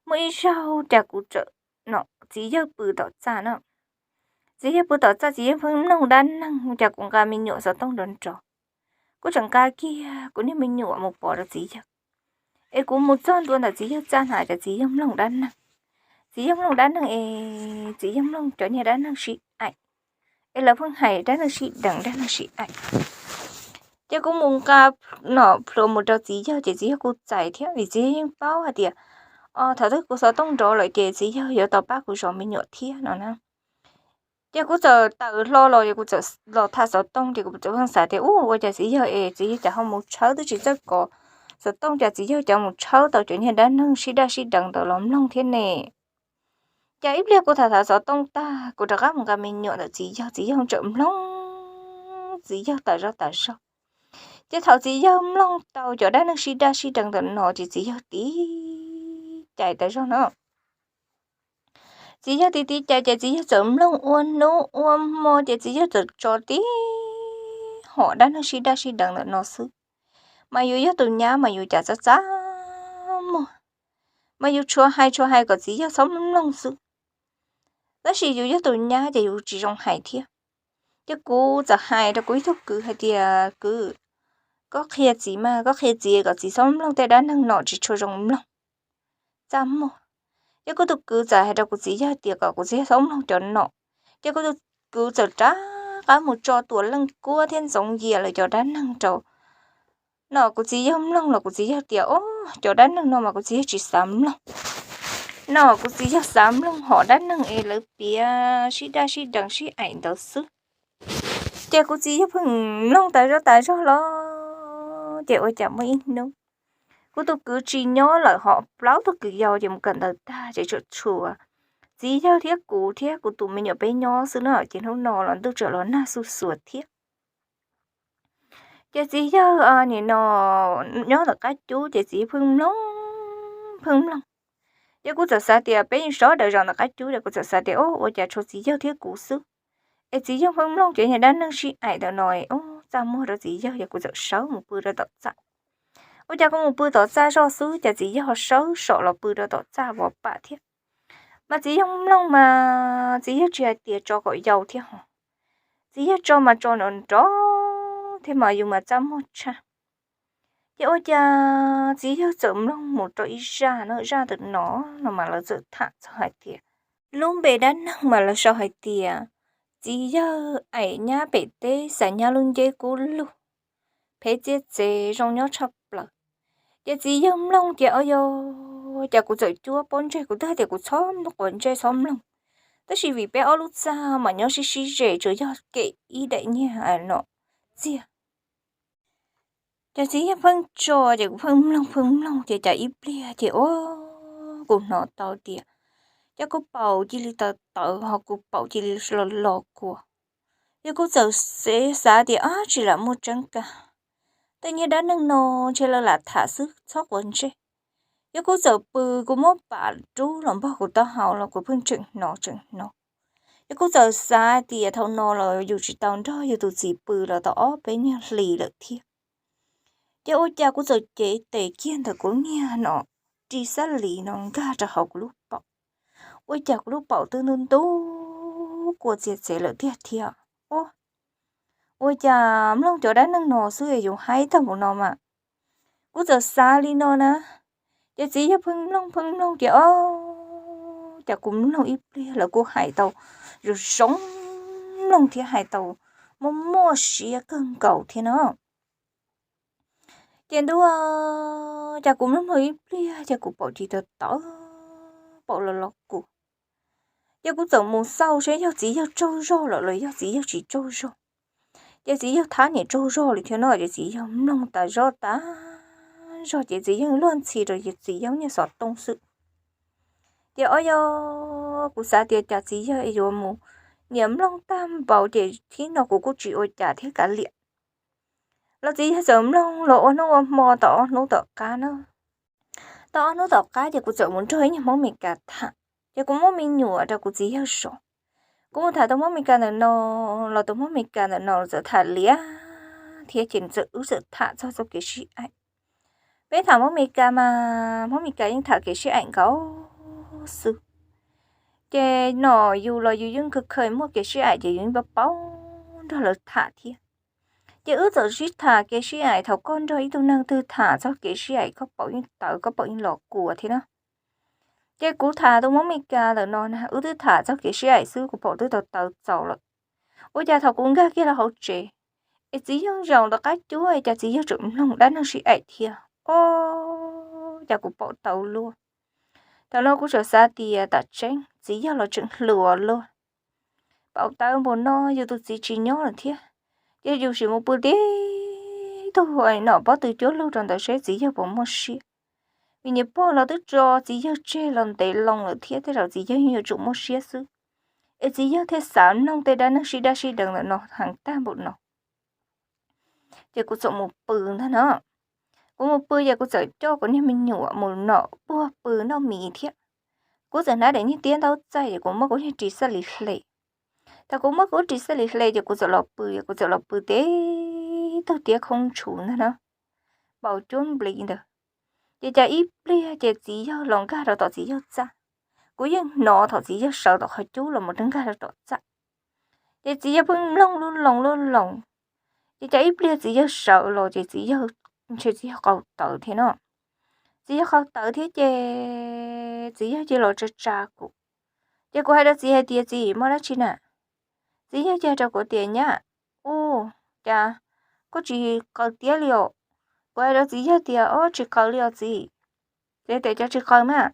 Muaj ib zaug cas kuv txawm, no, txiv yawg pw tom txaj no. Txiv yawg pw tom txaj, txiv yawg pheej mloog dab neeg, cas kuv nqa me nyuam xov tooj nrov nrov. Kuv tseem nqa kiag kuv niag me nyuam mus pov rau txiv yawg, es kuv mus txog ntua ntawm txiv yawg txaj na cas txiv yawg mloog dab neeg. Txiv yawg mloog dab neeg es txiv yawg mloog cov niag dab neeg sib aim, es lawv pheej hais dab neeg sib deev dab neeg sib aim. Ces kuv mus nqa, no, plhuav mus rau txiv yawg ces txiv yawg kuj txais thiab, vim txiv yawg yeej paub hais tias thaum twg kuv xov tooj nrov lawm ces txiv yawg yuav tau pab kuv zov me nyuam thiab no na. Ces kuv txawm tawm hlo los, kuv txawm los tham xov tooj ces kuv txawm pheej xav tias, u, ua cas txiv yawg es txiv yawg cas ho mus tshawb, twb tsis txawj kov xov tooj cas txiv yawg cas mus tshawb tau cov niag dab neeg sib daj sib deev ntawd los mloog thiab ne. Ces ib pliag kuv tham tham xov tooj tag, kuv rov qab mus nqa me nyuam ntawm txiv yawg, txiv yawg tseem mloog txiv yawg tas zog tas zog. Ces thaum txiv yawg mloog tau cov dab neeg sib daj sib deev ntawm no ces txiv yawg tiv cais tas zog no. Txiv yawg tiv tiv cais ces txiv yawg txawm mloog ua hnub ua hmo ces txiv yawg txawm tso tib hom dab neeg sib daj sib deev ntawm no xwb. Mas yus yog tus nyab mas yus cas txaj txaj muag, mas yus tshuav hais tshuav hais kom txiv yawg txhob mloog xwb. Tab sis yus yog tus nyab ces yus tsis zoo hais thiab. Ces kuv txawm hais rau kuv ib tug kwv hais tias, kwv, koj qhia txiv mas, koj qhia txiv kom txiv txhob mloog tej dab neeg no, tsis tshua zoo mloog, txaj muag. Ces kuv tus kwv txawm hais rau kuv txiv yawg tias kom kuv txiv yawg txhob mloog cov no. Ces kuv tus kwv txawm rov qab mus tso Tuam Leej Kuab thiab Ntxoov Yias lawv cov dab neeg rau no kuv txiv yawg mloog los kuv txiv yawg tias, o, cov dab neeg no mas kuv txiv yawg tsis xav mloog. No kuv txiv yawg xav mloog hom dab neeg es lawv piav sib daj sib deev sib aim ntawd xwb. Ces kuv txiv yawg pheej mloog tas zog tas zog los, ces ua cas muaj ib hnub kuv tus kwv tsis nyob lawm, ho plaub tug kwv yau ces mus kawm ntawv tag ces tseem tshuav txiv yawg thiab kuv thiab kuv tus me nyuam peb nyob xwb no. Ces hnub no los ntuj tseem los nag xuj xuav thiab. Ces txiv yawg nim no nyob ntawm qab cub ces txiv yawg pheej mloog, pheej mloog. Ces kuv txawm xav tias peb yeej sawv daws zaum ntawm qab cub, ces kuv txawm xav tias, o, ua cas tshuav txiv yawg thiab kuv xwb, es txiv yawg pheej mloog cov niag dab neeg sib aim ntawm no, o, txaj muag rau txiv yawg, ces kuv txawm sawv mus pw rau tom txaj. Ua cas kuv mus pw tom txaj zoj xwb, cas txiv yawg ho sawv saum los pw rau tom txaj vov pam thiab. Mas txiv yawg mloog mas txiv yawg tsis hais tias tso kom yau thiab ho, txiv yawg tso mas tso nrov nrov thiab mas yus mas txaj muag tshaj. Ces ua cas txiv yawg txawm mloog mus rau ib zaj no, zaj ntawm no, no mas lawv txawm tham txog hais tias, lub npe dab neeg mas lawv sau hais tias txiv yawg aim nyab pem teb, xav nyab lub nceb kub lug, phev txiaj txev zoo nyob tshaj plaws. Ces txiv yawg mloog ces, o, yog cas kuv txawm cuab pob ntseg, kuv twb hais tias kuv txhob quav ntsej txhob mloog, tab sis vim peb ob lub txaj mas nyob sib sib ze, tsuas yog kem ib daim nyiag no txiag. Ces txiv yawg pheej tso, ces kuv pheej mloog pheej mloog ces cas ib pliag ces, o, kuv hnov tau tias, cas kuv paum cia li tawv tawv ho kuv paum cia li los los kua. Yog kuv txawm xav tias, ab, tsis lam muaj tseeb kag, tej niag dab neeg no ntshe lawv lam tham xwb, txhob quav ntsej. Yog kuv txawm pw, kuv muab pam rub los npog kuv taub hau los kuv pheej tseem hnov tseem hnov. Yog kuv txawm xav tias thaum no los yus tsis tau nrog yus tus txiv pw los tau ob peb nyuag hlis lawm thiab. Ces ua cas kuv txawm cev tes kiag ntawm kuv niag no ris xab lis no nkag rau hauv kuv lub paum. Ua cas kuv lub paum twb ntub ntub kua txiag txev lawm tiag thiab. Ua, ua cas mloog cov dab neeg no xwb es yus haib tag mus no mas. Kuv txawm xav li no na, ces txiv yawg pheej mloog pheej mloog ces, o, cas kuv mloog ib pliag lawv kuj hais tau zoo zoo mloog thiab hais tau muaj muaj siab kawg nkaus thiab no. Ces ntuj, cas kuv mloog mloog ib pliag ces kuv paum cia li tawv tawv, paum los los kua. Ces kuv txawm mus xauj seb yog txiv yawg tsaug zog lawm los yog txiv yawg tsis tsaug zog. Ces txiv yawg thab niam tsaug zog li thiab no, ces txiv yawg mloog tas zog tas zog ces txiv yawg luag ntxhi rau txiv yawg niag xov tooj xwb. Ces o yog kuv xav tias cas txiv yawg yuav mus niam mloog tag npaum ces thib no kuv kuj tsis ua cas thiab kav liam. Los txiv yawg txawm mloog los ua hnub ua hmo tom ob hnub tom qab na. Tau ob hnub tom qab ces kuv txawm mus nrog ib niag Hmoob Mes Kas tham, ces kuv muab me nyuam rau kuv txiv yawg zov. Kuv mus tham tus Hmoob Mes Kas ntawm no, los tus Hmoob Mes Kas ntawm no txawm tham liam thiab ces nws txawm, wb txawm tham txog txoj kev sib aim. Peb tham Hmoob Mes Kas mas Hmoob Mes Kas yeej tham kev sib aim nkaus xwb. Ces no yus los yus yeej khaws khaws muaj kev sib aim ces yus yeej paub nrog lawv tham thiab. Ces wb txawm sib tham kev sib aim, thaum koj nrog ib tug neeg twg tham txog kev sib aim koj paum yeej tawv, koj paum yeej los kua thiab na. Ces kuv tham tus Hmoob Mes Kas ntawm no na, wb twb tham txog kev sib aim xwb kuv paum twb tau tawv txaus lawm. Ua cas thaum kuv nkag kiag los hauv tsev, es txiv yawg zaum ntawm qab cub es cas txiv yawg tseem mloog dab neeg sib aim thiab os, cas kuv paum tawv luaj. Thaum no kuv txawm xav tias tam tseeb txiv yawg los tseem hluas luaj, paum tawv npaum no yus tus txiv tsis nyob lawm thiab, ces yus sim mus pw tib tug nom pob tw cuab lug rau ntawd seb txiv yawg puas muaj siab. Vim niam pog los twb tso txiv yawg tseg los ntev loo lawm thiab, tej zaum txiv yawg yeej yuav tsum muaj siab xwb, es txiv yawg thiaj xav mloog tej dab neeg sib daj sib deev ntawm no heev tag npaum no. Ces kuv txawm mus pw ntag no. Kuv mus pw ces kuv txawm coj kuv niag me nyuam mus nom puag pw noj mis thiab. Kuv txawm hnav daim niag tiab ntaub txaij es kuv muab kuv niag ris xab lis hle. Thaum kuv muab kuv ris xab lis hle ces kuv txawm los pw, kuv txawm los pw tib tug tiab khoob tshuv ntag na, npaum cuab nplis ntawd. Ces cas ib pliag ces txiv yawg los nkag rau tom txiv yawg txaj. Kuv yeej hnov thaum txiv yawg sawv tom qhov cub los mus nkag rau tom txaj. Ces txiv yawg pheej mloog lub loo lub loo. Ces cas ib pliag txiv yawg sawv los ces txiv yawg, ntshe txiv yawg qaug tawv thiab no. Txiv yawg qaug tawv thiab ces txiv yawg cia los tsa tsa kuv. Ces kuv hais rau txiv hais tias, txiv, muaj dab tsi na? Txiv yawg cia hais rau kuv tias, nyab, u, cas koj tsis qaws tiab li os? Kuv hais rau txiv yawg tias, o, tsis qaws li os txiv. Txiv tias, cas tsis qaws mas?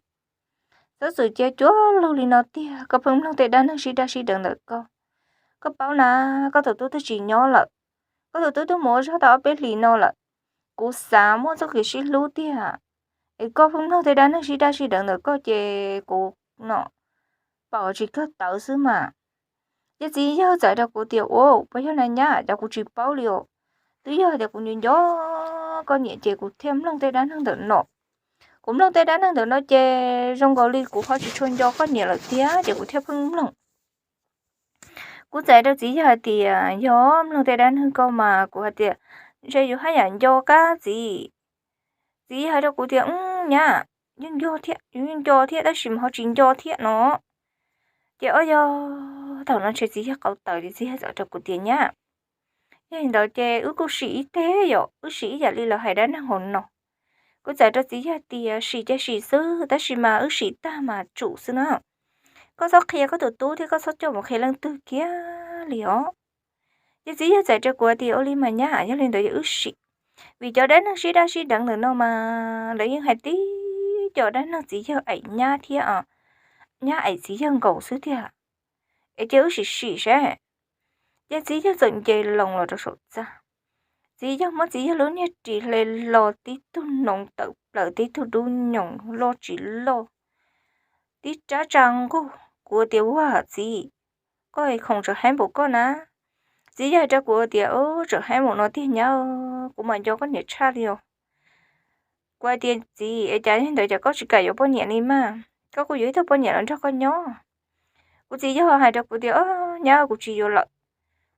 Txhob txwm cia cuag lug li no tiag, koj pheej mloog tej dab neeg sib daj sib deev ntawm koj. Koj paub na, koj tus tub twb tsis nyob lawm. Koj tus tub twb mus ua zog tau ob peb hlis no lawm. Kuv xav muaj txoj kev sib hlub tiag, es koj pheej mloog tej dab neeg sib daj sib deev ntawm koj ces kuv no pom tsis kawg tawv xwb mas. Ces txiv yawg txawm rau kuv tias, ua, puas yog na nyab, cas kuv tsis paub li os. Twb yog tias kuv nco nco koj niam ces kuv thiaj mloog tej dab neeg ntawm no. Kuv mloog tej dab neeg ntawm no ces zoo nkaus li kuv ho tsis tshua nco koj niam lawm tiag ces kuv thiaj pheej mloog. Kuv txawm rau txiv yawg hais tias, yog mloog tej dab neeg koj mas kuv hais tias, ntshe yus haj yam nco kab txiv. Txiv yawg hais rau kuv tias, nyab, yeej nco thiab, yus yeej nco thiab tab sis mas ho tsis nco thiab no. Ces o yog thaum no ntshe txiv yawg qaug tawv ces txiv yawg txawm rau kuv tias, nyab, yog li ntawd ces wb kuj sim ib teg yom, wb sim ib yam li lawv hais dab neeg hauv no. Kuv txawm rau txiv yawg tias, sim ces sim xwb tab sis mas wb sim tag mas tsum xwb na. Koj txhob qhia koj tus tub thiab koj txhob coj mus qhia leej twg kiag li os. Ces txiv yawg txawm rau kuv tias, ua li mas nyab, yog li ntawd yog wb sim. Vim cov dab neeg sib daj sib deev ntawm no mas lawv yeej hais tib co dab neeg txiv yawg aim nyab thiab, nyab aim txiv yawg nkaus xwb tiag. Es cia wb sim sim seb. Ces txiv yawg txawm nce loo los rau saum txaj. Txiv yawg muab txiv yawg lub niag ris hle los tib tug noov tawm plaws, tib tug dub nyoos loj tsis loj, tib rab tsa nquj. Kuv tias, ua txiv, koj khoom tseem heev npaum koj na. Txiv yawg hais rau kuv tias, tseem heev npaum no tiag nyab, kuv mas nco koj niam tshaj li os. Kuv hais tias, txiv, es cas yog ntawd cas koj tsis kam yuav poj niam li mas, koj kuj yuav ib tug poj niam los nrog koj nyob. Kuv txiv yawg hais rau kuv tias, nyab, kuv tsis yuav lawm.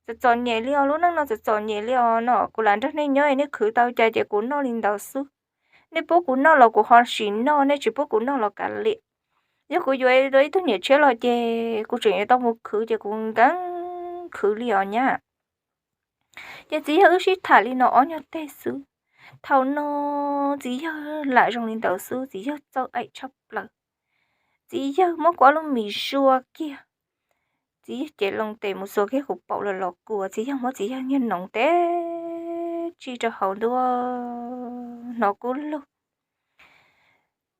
Txom txom nyem li os, lub neej no txom txom nyem li os no, kuv lam nrog nej nyob es nej khwv tau cas ces kuv noj li ntawd xwb. Nej pub kuv noj los kuv ho sim noj, nej tsis pub kuv noj los kav liam. Yog kuv yuav ib tug niam tshiab los ces kuv tseem yuav tau mus khwv ces kuv nkees khwv li os nyab. Ces txiv yawg wb sib tham li no ob nyuag teg xwb. Thaum no txiv yawg lam zoo li ntawd xwb, txiv yawg txawj aim tshaj plaws. Txiv yawg muab kuv ob lub mis zuaj kiag. Txiv yawg cev loo tes mus xuas kiag kuv paum los los kua, txiv yawg muab txiv yawg niag noov teb tsij rau hauv ntua hnov kub lug.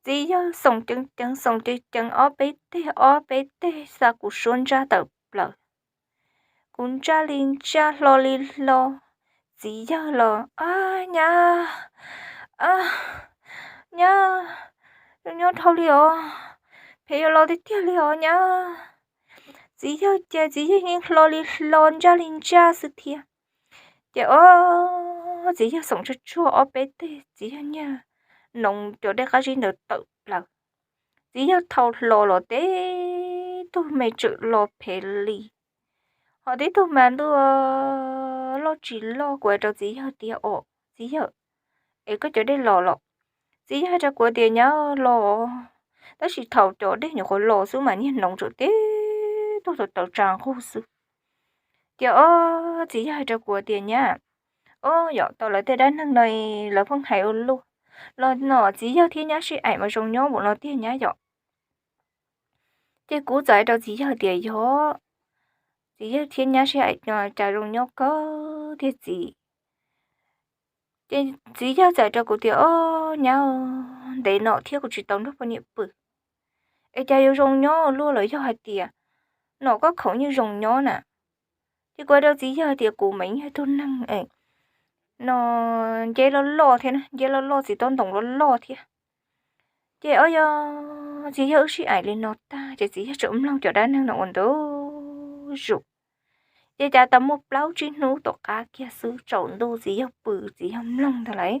Txiv yawg xoom ceev ceev xoom ceev ceev ob peb teg ob peb teg xa kuv suab ntsaj tawm plaws. Kuv ntsaj li ntsaj hlo li hlo. Txiv yawg los, a, nyab, a, nyab, nyob dhau li os, phem yuav los tiag tiag li os nyab. Txiv yawg ces txiv yawg yeej hlo li hlo ntsaj li ntsaj xwb thiab. Ces o, txiv yawg xoom tsuag tsuag ob peb teg, txiv yawg niag noov cov dej qab zib ntawd tawm plaws. Txiv yawg thau hlo los tib tug me tseem los phem li, ho tib tug mas ntuj loj tsis loj. Kuv hais rau txiv yawg tias, o, txiv yawg, es koj cov dej los los? Txiv yawg hais rau kuv tias, nyab los, Tab sis thaum cov dej nyuam qhuav los xwb mas niag noov tseem teb tuaj tau tsa nqug xwb. Ces ob txiv yawg hais rau kuv tias nyab, o, yog tau lawv tej dab neeg no lawv pheej hais ua luaj los no txiv yawg thiab nyab sib aim mas zoo nyob npaum no tiag nyab yom. Ces kuv txawm hais rau txiv yawg tias yog, txiv yawg thiab nyab sib aim no cas zoo nyob kawg thiab txiv. Ces txiv yawg txawm hais rau kuv tias o, nyab, ntev no thiab kuv tsis tau nrog poj niam pw es cas yuav zoo nyob luaj los yog hais tias no koj khoom yeej zoo nyob na. Ces kuv hais rau txiv yawg tias kuv mas yeej yog tug neeg no nce loj loj thiab, nce loj loj txiv tob ntoos loj loj thiab. Ces o yog txiv yawg wb sib aim li no tag ces txiv yawg tseem mloog cov dab neeg no ua ntu zus. Ces cas tau muaj plaub tsib hnub tom qab kiag xwb tsaus ntuj txiv yawg pw txiv yawg mloog ntag lauj.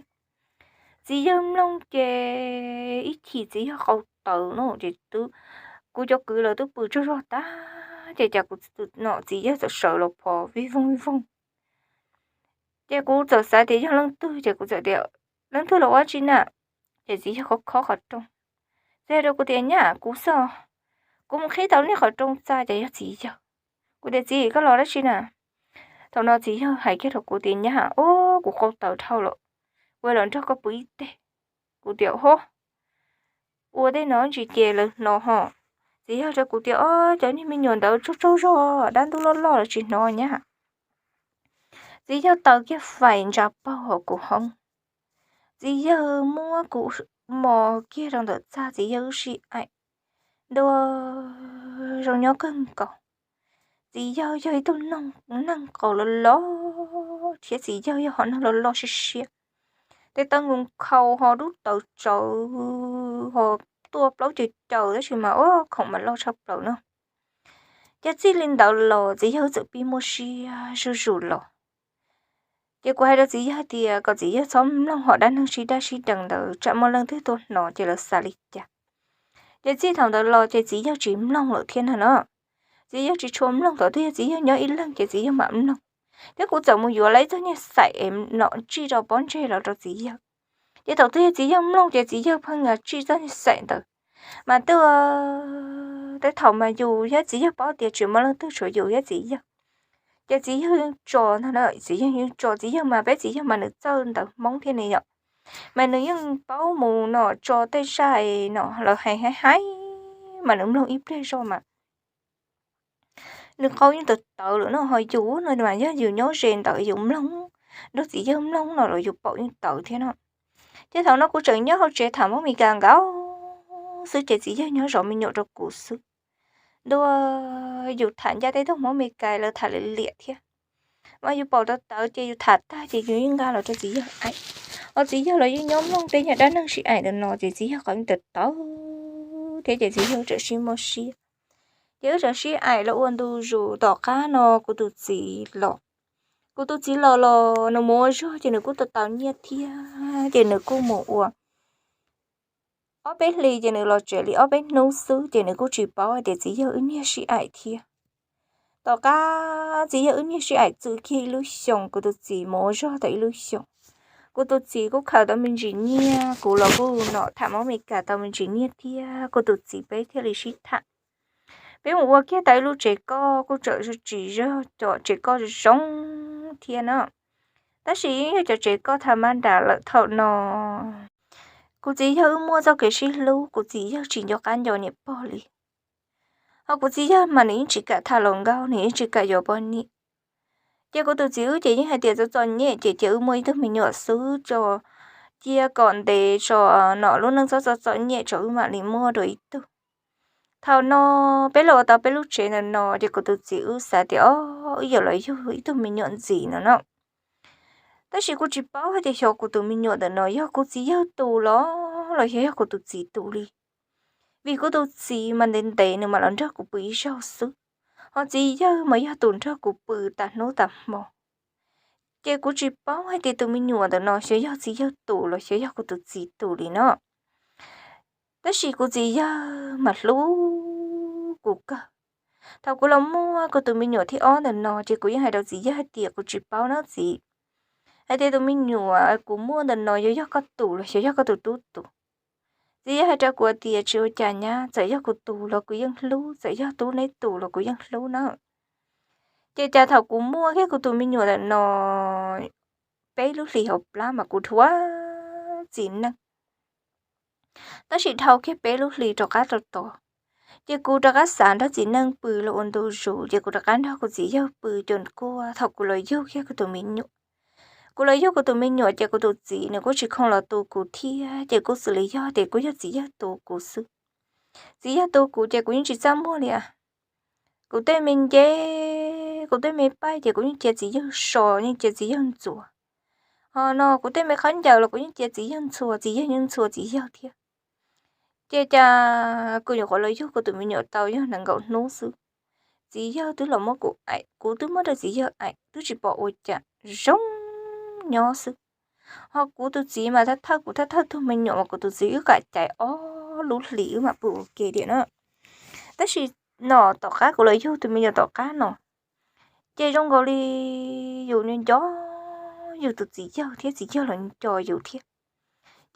Txiv yawg mloog ces ib chim txiv yawg qau taws no ces kuv cov kwv lawv twb pw tsaug zog tag ces cas kuv no txiv yawg txawm sawv los phov vij voog vij voog. Ces kuv txawm xav tias yog leej twg ces kuv txawm tias leej twg los ua tsi na. Ces txiv yawg khob khob qhov rooj, txiv yawg hais rau kuv tias nyab, kuv xwb, kuv mus qhib tau nej qhov rooj txaj ces yog txiv yawg. Kuv tias txiv, koj los dab tsi na? Thaum no txiv yawg hais kiag rau kuv tias nyab, o, kuv qau taws dhau lawm, kuv los nrog koj pw ib teg. Kuv tias ho, ua tej no ntsis ces lawv hnov ho. Txiv yawg rau kuv tias o, cov niag me nyuam ntawd tsaug tsaug zog dab ntub loj loj lawv tsis hnov nyab. Txiv yawg taws kiag fais ntsa paug hauv kuv hoob. Txiv yawg muab kuv mos kiag rau ntawm txaj txiv yawg wb sib aim ntua zoo nyob kawg nkaus. Txiv yawg yog ib tug neeg qau loj loj thiab txiv yawg yog hom neeg loj loj siab siab, tes taw nkoos khau ho dub tawv tsawv ho tuaj plaub caws caws tab sis mas ua khoom mas loj tshaj plaws no. Ces txij li ntawd los txiv yawg txawm pib muaj siab zuj zus los. Ces kuv hais rau txiv yawg tias kom txiv yawg txhob mloog hom dab neeg sib daj sib deev ntawd tsam muaj leej twg tuaj hnov ces lawv xav li cas. Ces txij thaum ntawd los ces txiv yawg tsis mloog lawm thiab na no. Txiv yawg tsis tshua mloog, thaum twg yog txiv yawg nyob ib leeg ces txiv yawg mam mloog. Thiab kuv txawm mus yuav lawv ib txoj niag xaim es nom tsij rau pob ntseg los rau txiv yawg. Ces thaum twg yog txiv yawg mloog ces txiv yawg pheej xij txoj niag xaim ntawd. Mas twb tej thaum mas yus thiab txiv yawg paub tias tsis muaj leej twg tshuav yus thiab txiv yawg. Ces txiv yawg yeej tso ntag, txiv yawg yeej tso, txiv yawg mas peb txiv yawg mas nws txawj ntawv Hmoob thiab ne yom. Mas nws yeej paub mus nom tso tej zaj no lawv hais haib haib, mas nws mloog ib pliag zog mas nws qau yeej tawv tawv lawm no. Ho yus no mas yog yus nyob ze ntawd yus mloog, nrog txiv yawg mloog no los yus paum yeej tawv thiab no. Ces thaum no kuv tseem nyob hauv tsev tham Hmoob Mes Kas nkaus xwb ces txiv yawg nyob zov me nyuam rau kuv xwb. Ntua yus tham ncaj tej tug Hmoob Mes Kas lawv tham liam liam thiab, mas yus paum tawv tawv ces yus tham tag ces yus yeej nqa los rau txiv yawg aim. Ho txiv yawg los yeej nyob mloog tej nyuag dab neeg sib aim ntawm no ces txiv yawg qau yeej tawv tawv thiab ces txiv yawg tseem sib muaj siab. Ces wb tseem sib aim los ua ntu zus, tom qab no kuv tus txiv los. Kuv tus txiv los los nws mus ua zog ces nws kuj tau tau nyiaj thiab ces nws kuj mus ua ob peb hlis ces nws los tsev li ob peb hnub xwb ces nws kuj tsis paub hais tias txiv yawg wb niag sib aim thiab. Tom qab txiv yawg wb niag sib aim txwm kiag ib lub xyoos, kuv tus txiv mus ua zog tau ib lub xyoos, kuv tus txiv kuj khaws tau me ntsis nyiaj, kuv los kuj nom tham Hmoob Mes Kas tau me ntsis nyiaj thiab, kuv tus txiv peb thiaj li sib tham. Peb mus ua kiag tau ib lub tsev koj kuj tseem tsis yog cov tsev koj zoo thiab no, tab sis yeej yog cov tsev koj tham mab nram lawm thaum no. Kuv txiv yawg wb muaj txoj kev sib hlub, kuv txiv yawg tsis nco qab nco niam pog li. Ho kuv txiv yawg mas nws yeej tsis kam tham hluas nkauj, nws yeej tsis kam yuav poj niam. Ces kuv tus txiv wb ces yeej hais tias txom txom nyem ces cia wb muaj ib tug me nyuam xwb tso, cia kom ntev tso, nom lub neej txhob txom txom nyem tso wb mam li muaj dua ib tug. Thaum no peb los ua tau peb lub tsev ntawm no ces kuv tus txiv wb xav tias o, wb yuav los yug ib tug me nyuam ntxiv no no. Tab sis kuv tsis paub hais tias xyov kuv tus me nyuam ntawm no yog kuv txiv yawg tus los los xyov yog kuv tus txiv tus li. Vim kuv tus txiv mas ntev ntev nws mam los nrog kuv pw ib zaug xwb, ho txiv yawg mas yog tus nrog kuv pw tas hnub tas hmo. Ces kuv tsis paub hais tias tus me nyuam ntawm no xyov yog txiv yawg tus los xyov yog kuv tus txiv tus li no. Tab sis kuv txiv yawg mas hlub kuv kawg. Thaum kuv los muaj kuv tus me nyuam thib ob ntawm no ces kuv yeej hais rau txiv yawg hais tias kuv tsis paub no txiv, hais tias tus me nyuam kuv muaj ntawm no yuav yog koj tus los xyov yog koj tus tub tus. Txiv yawg hais rau kuv tias tsis ua cas nyab, txawm yog kuv tus los kuv yeej hlub, txawm yog tub neb tus los kuv yeej hlub na. Ces cas thaum kuv muaj kiag kuv tus me nyuam ntawm no peb lub hlis hauv plab mas kuv dhuav txiv neej. Tab sis dhau kiag peb lub hlis rov qab rau tod, ces kuv rov qab xav nrog txiv neej pw los ua ntu zus, ces kuv rov qab nrog kuv txiv yawg pw cuag kuaj thaum kuv los yug kiag kuv tus me nyuam. Kuv los yug kuv tus me nyuam ces kuv tus txiv nws kuj tsis khoom los tu kuv thiab, ces kuj xws li yog tias kuj yog txiv yawg tu kuv xwb. Txiv yawg tu kuv ces kuv yeej tsis txaj muag li. Kuv tej me nce, kuv tej me paib ces kuv yeej cia txiv yawg so, yeej cia txiv yawg ntxuas. Ho no kuv tej me khaub ncaws los kuv yeej cia txiv yawg ntxhua, txiv yawg yeej ntxhua txiv yawg thiab. Ces cas kuv nyuam qhuav los yug kuv tus me nyuam tau yog nees nkaum hnub xwb, txiv yawg twb los muab kuv aim, kuv twb muab rau txiv yawg aim, twb tsis pom ua cas, zoo nyob xwb. Ho kuv tus txiv mas thawj thawj kuv thawj thawj tug me nyuam mas kuv tus txiv wb kam caiv ob lub hlis wb mam pw ua ke tiam na. Tab sis no tom qab kuv los yug tus me nyuam tom qab no, ces zoo nkaus li yus nco nco yus tus txiv yawg thiab txiv yawg los nco yus thiab.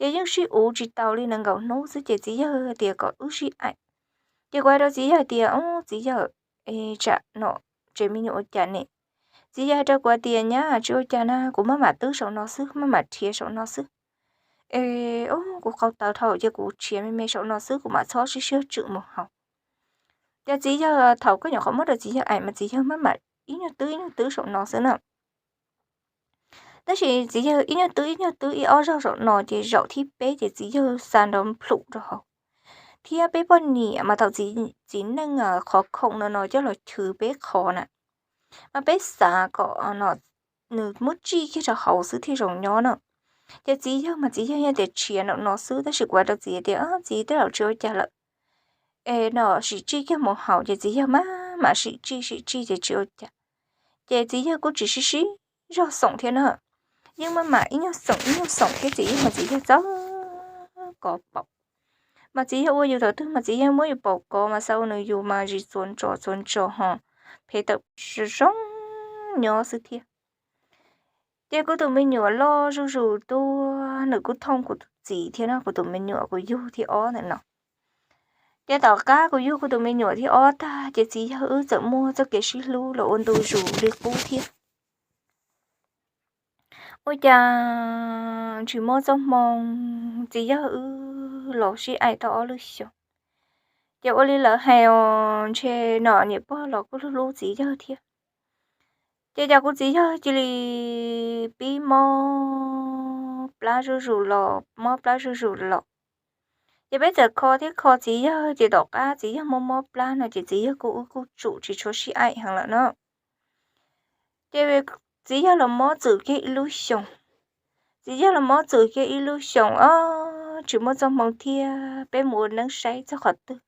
Ces yeej sib uv tsis tau li nees nkaum hnub xwb ces txiv yawg tias kom wb sib aim. Ces kuv hais rau txiv yawg tias, Ub, txiv yawg, tsam no tsev me nyuam ua cas ne? Txiv yawg hais rau kuv tias, Nyab, tsis ua cas na, kuv maj mam twb saum no xwb, maj mam rhiav saum no xwb. Es kuv qau tawv dhau ces kuv rhiav me me saum no xwb, kuv mam txhob sib sib tswm mus haus. Ces txiv yawg thaum koj nyuam qhuav muab rau txiv yawg aim mas txiv yawg maj mam ib nyuag twb ib nyuag twb saum no xwb na. Tab sis txiv yawg ib nyuag twb ib nyuag twb ib ob zaug saum no ces zaum thib peb ces txiv yawg xa nrov plhum rau hauv. Thiab peb poj niam mas thaum txiv neej qhov khoom no no coj los chwv peb qhov na, mas peb xav kom no nws muab tsij kiag rau hauv xwb thiaj zoo nyob na. Ces txiv yawg mas txiv yawg yeej tias rhiav nraum no xwb, tab sis kuv hais rau txiv tias, Txiv, tej zaum tsis ua cas lawm. Es no sim tsij kiag mus haus, ces txiv yawg maj mam sim tsij sim tsij ces tsis ua cas. Ces txiv yawg kuj tsis sib sib zog xoom thiab na, yeej maj mam ib nyuag xoom ib nyuag xoom thiab txiv yawg mas txiv yawg txawj kov paum. Mas txiv yawg ua yus thaum twg mas txiv yawg muab yus paum kov mas xa ua nws yus mas zis txuas ntsos txuas ntsos ho phem tawm zoo nyob xwb thiab. Ces kuv tus me nyuam loj zuj zus tuaj, nws kuj thooj kuv tus txiv thiab no, kuv tus me nyuam kuv yug thib ob ntawm no. Ces tom qab kuv yug kuv tus me nyuam thib ob tag ces txiv yawg wb txawm muaj txoj kev sib hlub los ua ntu zus li qub thiab. Ua cas tsis muaj txoj hmoo, txiv yawg wb los sib aim tau ob lub xyoos, ces ua li lawv hais os, ntshe no niam pog los kuj hlub hlub txiv yawg thiab. Ces cas kuv txiv yawg cia li pib mob plab zuj zus los mob plab zuj zus los. Ces peb txawm kho thiab kho txiv yawg, ces tom qab txiv yawg mob mob plab no ces txiv yawg kuj wb kuj tsum tsis tshua sib aim heev lawm na. Ces txiv yawg los mob txwm kiag ib lub xyoos. Txiv yawg los mob txwm kiag ib lub xyoos os, tsis muaj txoj hmoo thiab peb mus ua neeb saib txog qhov twg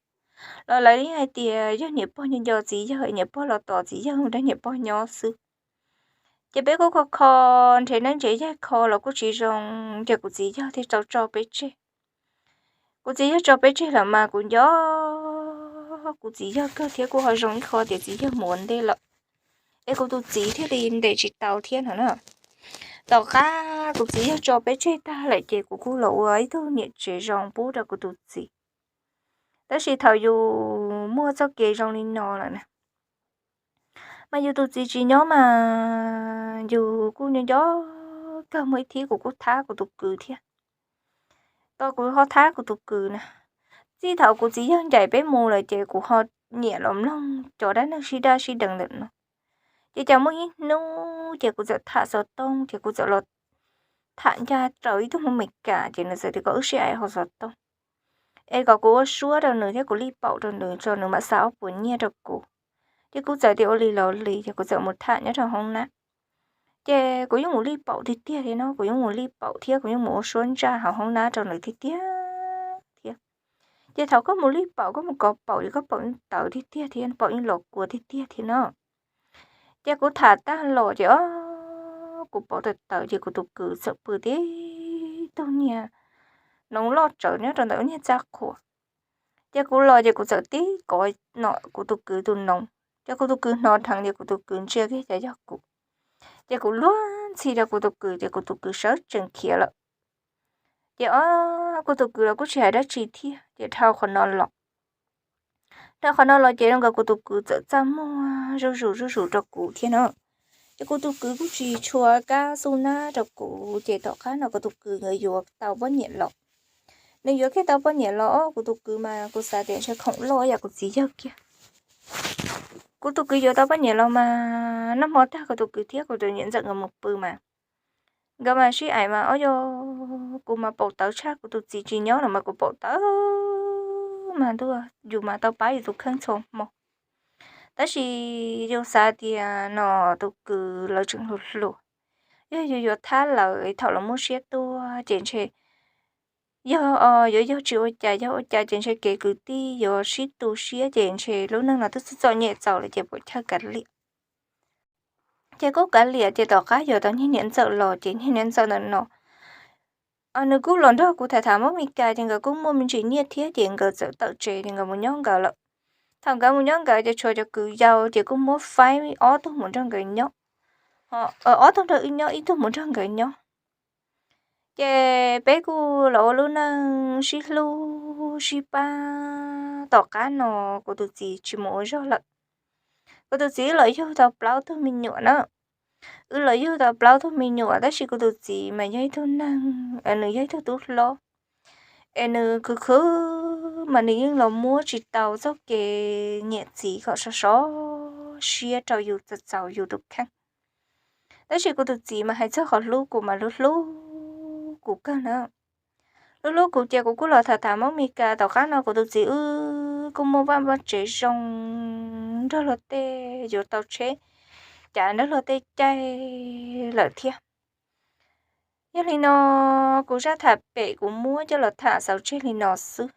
los lawv yeej hais tias yog niam pog nco nco txiv yawg, niam pog los tos txiv yawg mus nrog niam pog nyob xwb. Ces peb kuj kho kho nrhiav neeb nrhiav yaig kho los kuj tsis zoo, ces kuv txiv yawg thiaj tau tso peb tseg. Kuv txiv yawg tso peb tseg lawm mas kuv nco kuv txiv yawg kawg thiab kuj ho zoo ib qho tias txiv yawg mus ua ntej lawm, es kuv tus txiv thiaj li ntes tsis tau thiab no na. Tom qab kuv txiv yawg tso peb tseg tag lawm ces kuv kuj los ua ib tug niam tsev zoo pub rau kuv tus txiv. Tab sis thaum yus muaj txoj kev zoo li no lawm na, mas yus tus txiv tsis nyob mas yus kuj nco nco kawg. Muaj ib thib kuv kuj thab kuv tus kwv thiab. Tau kuv ho thab kuv tus kwv na, txij thaum kuv txiv yawg ncaim peb mus lawm ces kuv ho nyiam los mloog cov dab neeg sib daj sib deev ntawm no. Ces cas muaj ib hnub ces kuv txawm tham xov tooj, ces kuv txawm los tham ncaj raws ib tug Hmoob Meskas, ces nws txawm tias kom wb sib aim hauv xov tooj, es kom kuv ua suab rau nws thiab kuv lij paum rau nws, tso nws mam xa ob puas nyiaj rau kuv. Ces kuv txawm tias ua li los li, ces kuv txawm mus tham nyob rau hoob nab. Ces kuv yeej mus lij paum tiag tiag li no, kuv yeej mus lij paum thiab kuv yeej mus ua suab ntsaj hauv hoob nab rau nws tiag tiag thiab. Ces thaum koj mus lij paum, koj mus kov paum, ces koj paum yeej tawv tiag tiag thiab, paum yeej los kua tiag tiag thiab no. Ces kuv tham tag los ces o, kuv paum tawv tawv, ces kuv tus kwv txawm pw tib tug niag noov loj tsawv nyob rau ntawm ub niag txaj qhua. Ces kuv los ces kuv txawm tib kov no kuv tus kwv tus noov, ces kuv tus kwv hnov dheev, ces kuv tus kwv ntsia kiag cas yog kuv. Ces kuv luag ntxhi rau kuv tus kwv, ces kuv tus kwv sawv tsees khiav lawm. Ces o, Kuv tus kwv los kuj tsis hais dab tsi thiab ces dhau qhov no los, dhau qhov no los ces zoo nkaus kuv tus kwv txawm txaj muag zuj zus zuj zus rau kuv thiab no. Ces kuv tus kwv kuj tsis tshua kab xub nab rau kuv ces tom qab no kuv tus kwv nkawd yuav tau poj niam los. Nws yuav kiag tau poj niam los os, kuv tus kwv mas kuv xav tias ntshe khoom loj yam kuv txiv yawg kiag. Kuv tus kwv yuav tau poj niam los mas noj hmo tag kuv tus kwv thiab kuv tus niam ntxawm nkawd mus pw mas, nkawd mas sib aim mas ob yog kuv mas paum tawv tshaj, kuv tus txiv tsis nyob los mas kuv paum tawv mas ntuj, yus mas tau pab yus tus kheej txhua hmo. Tab sis yus xav tias no tus kwv lawv tseem hluas hluas, yog yus yuav thab lawv thaum lawv muaj siab tuaj ces ntshe yog yuav yog tsis ua cas, yog ua cas ces ntshe kev kwv tij yuav sib tu siab ces ntshe lub neej no twb txom nyem txaus lawm ces puas chawj kav liam. Ces kuj kav liam ces tom qab yuav tau niag niam ntxawm los ces niag niam ntxawm ntawm no nws kuj los nrog kuv tham tham mob Mes Kas ces nkawd kuj muaj me ntsis nyiaj thiab ces nkawd txawm tawm tsev ces nkawd mus nyob nkawd lawm. Thaum nkawd mus nyob nkawd ces tshuav cov kwv yau ces kuj muab faib ob tug mus nrog nkawd nyob, ob tug nrog wb nyob, ib tug mus nrog nkawd nyob. Ces peb kuj los ua lub neej sib hlub sib pab. Tom qab no kuv tus txiv tsis mus ua zog lawm. Kuv tus txiv wb los yug tau plaub tug me nyuam na. Wb los yug tau plaub tug me nyuam tab sis kuv tus txiv mas yog ib tug neeg, nws yog ib tug tub hlob es nws khwv khwv mas nws yeej los muab tsis tau txoj kev nyiam txiv kom sov sov siab rau yus txaus txaus yus tus kheej. Tab sis kuv tus txiv mas hais txog qhov hlub kuv mas hlub hlub kuv kawg na. Hlub hlub kuv ces kuv kuj los tham tham mob Mes Kas. Tom qab no kuv tus txiv wb kuj muaj vaj muaj tsev zoo, nrog luag tej, yuav tau tsheb cav nrog luag tej caij lawm thiab. Yog li no kuv zaj tham pem kuv muab coj los tham xaus tseg li no xwb.